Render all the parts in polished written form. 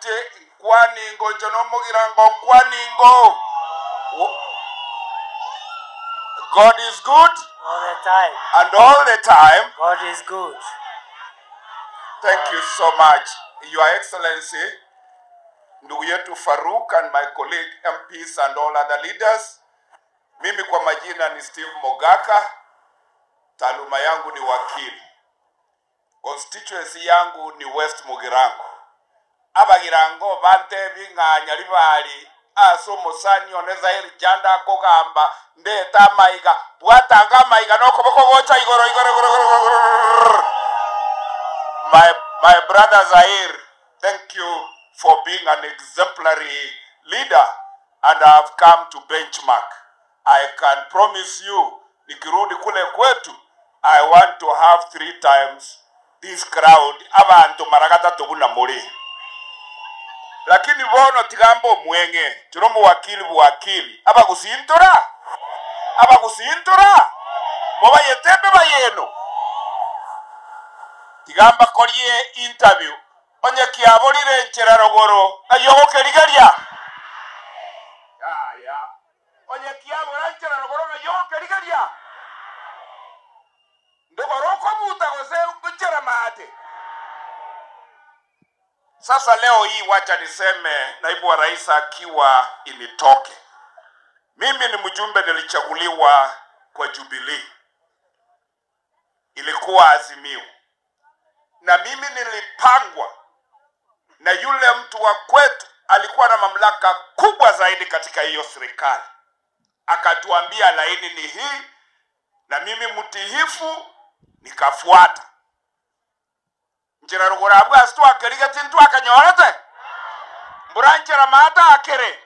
County, nkwaningo inche nomogirango nkwaningo. God is good All the time. and all the time. God is good. Thank you so much, Your Excellency, ndugu yetu Farouk and my colleague MPs and all other leaders. Mimi kwa majina ni Steve Mogaka, taaluma yangu ni wakili. Constituency yangu ni West Mugirango. Abagirango bantebi ng'a Nyaribari ase omosani one Zairi Janda akogamba ndete amaiga bwatanga amaiga nokoboko gocha igoro igoro igoro igoro igoro. My, my brother Zair, thank you for being an exemplary leader and I have come to benchmark. I can promise you, nikirudi kule kwetu, I want to have three times this crowd, abantu mara gatatu buna muri. Lakini bono tigambo omweng'e, tiro omowakili bwakili, abagusintora, abagusintora, mobayete embeba yeno. Tiga mbakorie interview, onye kiaborire enchera rogoro, ng'ai ogokerigeria? Yaya, onye kiabora enchera rogoro, ng'ai ogokerigeria? Ndogoro okobuta gose nchera maate? Sasa leo hii wacha niseme, naibu wa rais akiwa initoke, mimi ni mjumbe nilichaguliwa kwa Jubilee, ilikuwa Azimio, na mimi nilipangwa na yule mtu wa kwetu alikuwa na mamlaka kubwa zaidi katika hiyo serikali, akatuambia laini ni hii, na mimi mtiifu nikafuata nchera rogoro abwo ase twakerigeti ntwakanyorete mbura nchera maata akere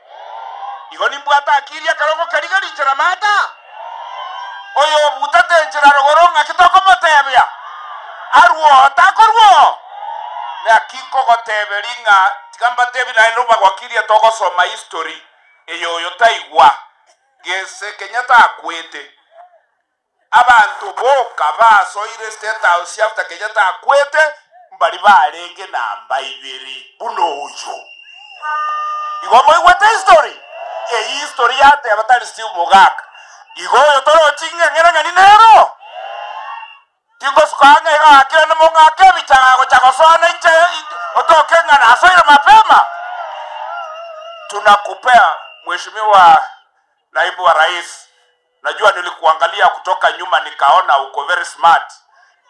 igo nimbwate akiri ekero ogokerigeri nchera maata oyo obutete nchera rogoro ng'aki tokomotebia aruo takoruo naki nkogoteberi ng'a tiga mbatebi naende obagwakirie togosoma history eye oyo taigwa gese Kenyatta akwete abanto boka basoire State House after Kenyatta akwete mbari barenge namba ibere buna oyo igo moigwete history eyi history yateba tari Steve Mogaka igo oyo torochi ng'ang'era ng'ani nero tingosuka ang'e iga gakire nimong'ake ebicha gocha gosoana inche otoke ng'a nasoire mapema. Tunakupea Mheshimiwa Naibu wa Rais, najua nilikuangalia kutoka nyuma nikaona uko very smart,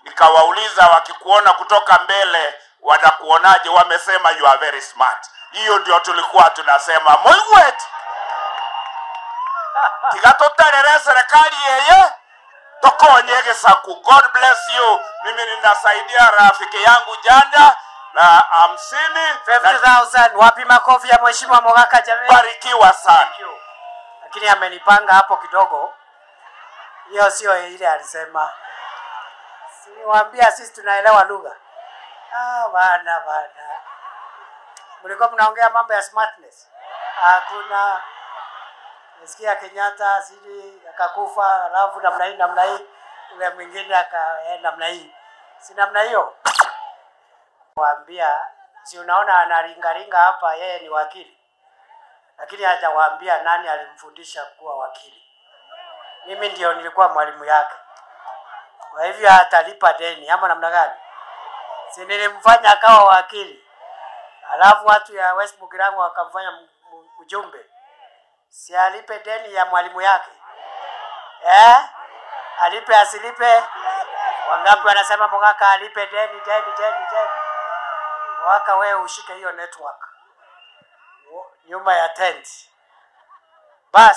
nikawauliza wakikuona kutoka mbele wanakuonaje? Wamesema you are very smart. Hiyo ndio tulikuwa tunasema moigwet tiga toterere serikali yeye tokonye gesaku. God bless you. Mimi ninasaidia rafiki yangu Janda na 50 na 50,000. Wapi makofi ya Mheshimiwa Mogaka jamani? barikiwa sana. Thank you. Lakini amenipanga hapo kidogo. Hiyo sio ile alisema. Siniwaambia sisi tunaelewa lugha. Ah, bana bana. Mlikuwa mnaongea mambo ya smartness. Hakuna nasikia Kenyatta sijui akakufa alafu namna hii namna hii ule mwingine aka namna hii. Si namna hiyo. Waambia si unaona anaringaringa hapa, yeye ni wakili. Lakini hajawaambia nani alimfundisha kuwa wakili. Mimi ndio nilikuwa mwalimu yake. Kwa hivyo atalipa deni ama namna gani? Si nilimfanya akawa wakili. Alafu watu ya West Mugirango wakamfanya mjumbe. Si alipe deni ya mwalimu yake? Eh? Alipe asilipe? Wangapi wanasema Mogaka alipe deni deni deni deni? Mogaka wewe ushike hiyo network. Nyuma ya tent. Bas.